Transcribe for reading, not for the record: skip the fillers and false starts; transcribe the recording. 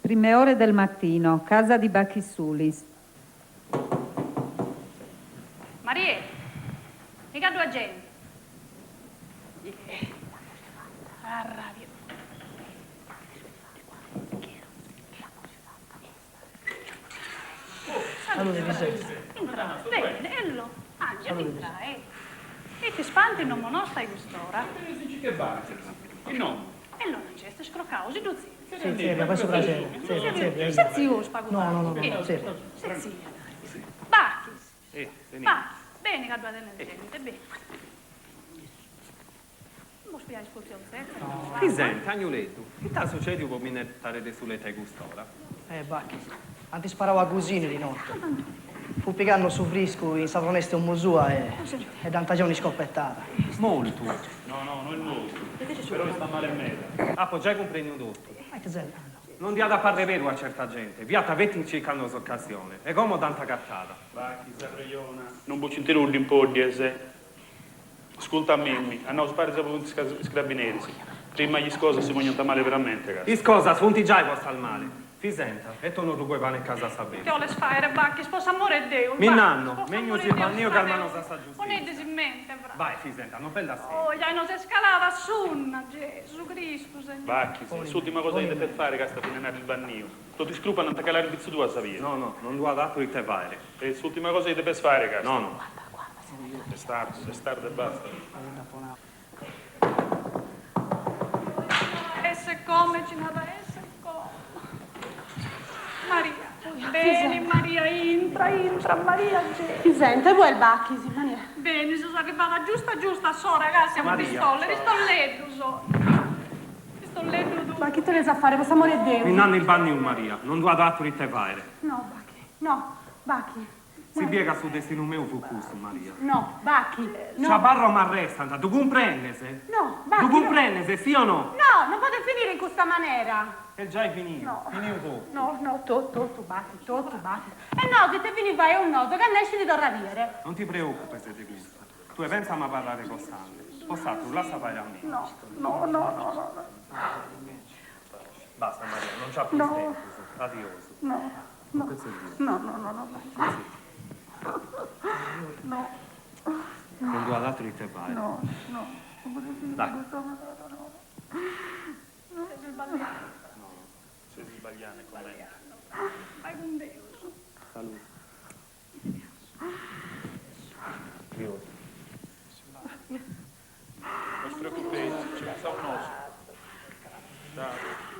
Prime ore del mattino, casa di Bachis Sulis. Mariè, mi ca ddu at genti. Arràbiu. Salude Fisenta. Intra, bene, ello. Angelo, intra, eh. Ite spantu in domo nosta a cust'ora? Ello non nc'est scrocau, si ddu tzerriu. Si, tzerria, fai su praxeri. Tzerria, tzerria. Setzius pagu pagu. No, no, no, no, tzerria. Setzia, dai. Bachis. Bachis, beni ca ddu at gente, beni. Bos piais potziu setzi? Fisenta, Agnuleddu, ita at sucediu po mi-nd'etare de su letu a cust'ora? Eh, Bachis, ant sparau a Gusini di notte. Fut pigando su friscu in sa fronesta 'e 'omu sua e e dd'ant giau un'iscopetada. Mortu. No, no, no est mortu, però istat male meda. Apo giai cumprendiu totu. Ma ite ses nando? Non diat a parre beru a certa gente, fiat feti circando s'ocasione e como dd'ant agatada. Bachis, arrejona, non bocint nudda in poddies. Ascurta a mimmi, andaus paris a funt is crabineris, prima chi is cosas si pongiant male veramente, ca. Is cosas funt giai postas male. Fisenta, 'eta unu orrogu 'e pane e casu a sa bèndida. Ite 'oles fàere, Bachis, po s'amore 'e Deus, Mi Bachis, nanno, po megnus s'amore 'e is Deus, banniu chi frade almanos a sa meu, ponedis giustizia. in mente, frade. Vai, Fisenta, non perdas tempus. Oh, giai nos est calada s'unna, Gesu Cristu, Segnore. Bachis, s'ùrtima cosa chi depes fàere casta fit andare is banniu. Totu is crupas nd'ant a calare in pitzu tua sa bia. No, no, non ddu at àteru ite fàere. Est s'ùrtima cosa chi depes fàere, casta. No, no. Est tardu, est tardu e bastat. Esse come ci n'at a esser como. Maria, beni Maria, intra, intra, Maria Gesù. Fisenta, e poi Bachis, Maria. Beni, ses arribada giusta giusta a s'ora ca siamo pistolle, pistolleddu so. Pistolleddu tu. Ma ite 'oles a fare, po s'amore 'e Deus. Mi nanno is bannius, Maria, non ddu at àteru ite fàere. No, Bachi, no, Bachi. Si biet ca su destinu meu fut cussu, Maria. No, Bachi, no. Si abarro m'arrestant, ddu cumprendes? No, Bachi, no. Ddu cumprendes, si o no? No, non podet finire in custa manera. Est giai finiu, finiu totu. No, no, totu, totu, Bachi, totu, Bachi. E nosu ite fini faeus nosu, cando escit torra a biere. Non ti preocupes de custu. Tue pensa a m'abarrare costante. Po s'atru lassa fàere a mie. No, no, no, no, no. Basta, Maria, non nc'at prus tempus. Adiosu. No. No, no, no, no, no, no. Non ddu at atru ite fai. No, no, non podet finire in custa manera, no. Ses isballiande. Ses isballiande comente. Vai cun Deus. Salude. Adiosu. Non si preoccupeis, ci pensaus nosu. Ciao.